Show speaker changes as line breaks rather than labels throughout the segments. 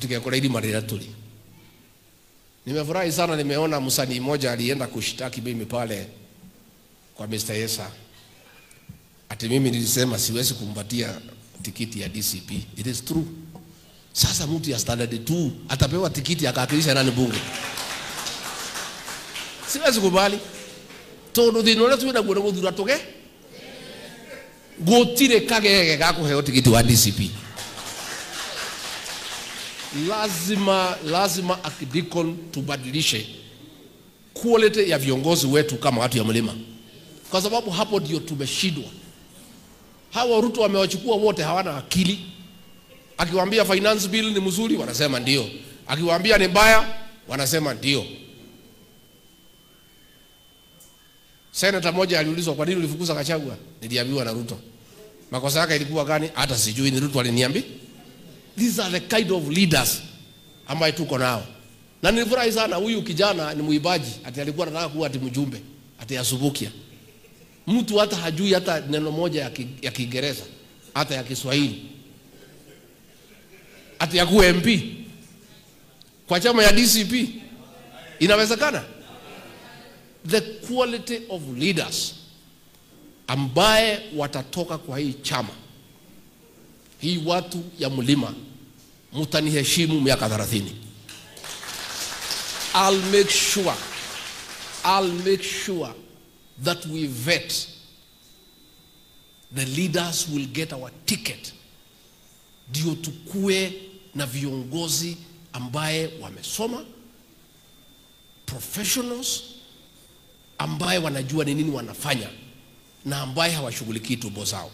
Tutigekora irima rĩrĩa tũrĩ. Nimefurahi sana, nimeona msanii mmoja alienda kushtaki mimi pale kwa Mr. Esa. Ati mimi nilisema siwezi kumpatia tikiti ya DCP. It is true. Sasa mtu ya standard 2 atapewa tikiti akawakilisha nani bunge? Siwezi kubali. Tondu thina uria twina guo ni guthura tuge gutire kagege ga kuheo tikiti wa DCP. Lazima, lazima Archdeacon tubadilishe quality ya viongozi wetu kama watu ya mlima, kwa sababu hapo ndio tumeshindwa. Hawa Ruto wamewachukua wote, hawana akili. Akiwaambia finance bill ni mzuri, wanasema ndio. Akiwaambia ni mbaya, wanasema ndio. Senator moja aliulizwa, kwa nini ulifukuza Gachagua? Niliambiwa na Ruto. Makosa yake ilikuwa gani? Hata sijui, ni Ruto aliniambia. These are the kind of leaders ambaye tuko nao. Na nilifurahi sana, huyu kijana ni muibaji, ati alikuwa anataka kuwa ati mjumbe, ati asubukia. Mtu hata hajui hata neno moja ya Kiingereza, hata ya Kiswahili. Ati akuwe MP kwa chama ya DCP. Inawezekana? The quality of leaders ambaye watatoka kwa hii chama, hii watu ya mlima, mtaniheshimu miaka 30. I'll make sure that we vet the leaders will get our ticket. Ndio tukue na viongozi ambaye wamesoma, professionals ambaye wanajua ni nini wanafanya na ambaye hawashughulikii tumbo zao.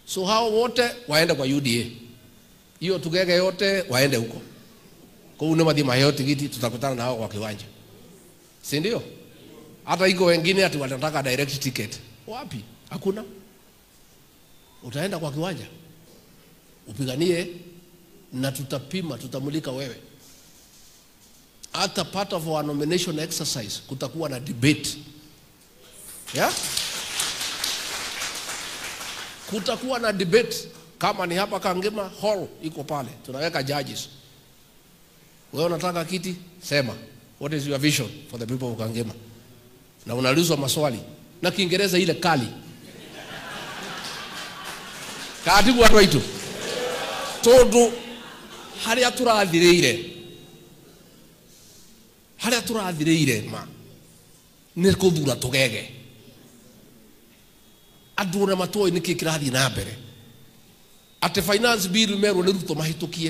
So hao wote waende kwa UDA. Hiyo tugege yote waende huko. Kwa hiyo ni maheo tikiti, tutakutana na hao kwa kiwanja. Si ndio? Hata iko wengine ati wanataka direct ticket. Wapi? Hakuna. Utaenda kwa kiwanja upiganie, na tutapima, tutamulika wewe. Hata part of our nomination exercise kutakuwa na debate. Yeah? Kutakuwa na debate. Kama ni hapa Kangema Hall iko pale, tunaweka judges. Wewe unataka kiti, sema what is your vision for the people of Kangema? Na unaulizwa maswali na Kiingereza ile kali. Katibu watu wetu. Tondu haria turathireire. Haria turathireire ma ni kuthura tugege. Andu ona matoi niki kirathie na mbere. Ati finance bill merwo ni Ruto mahitukie.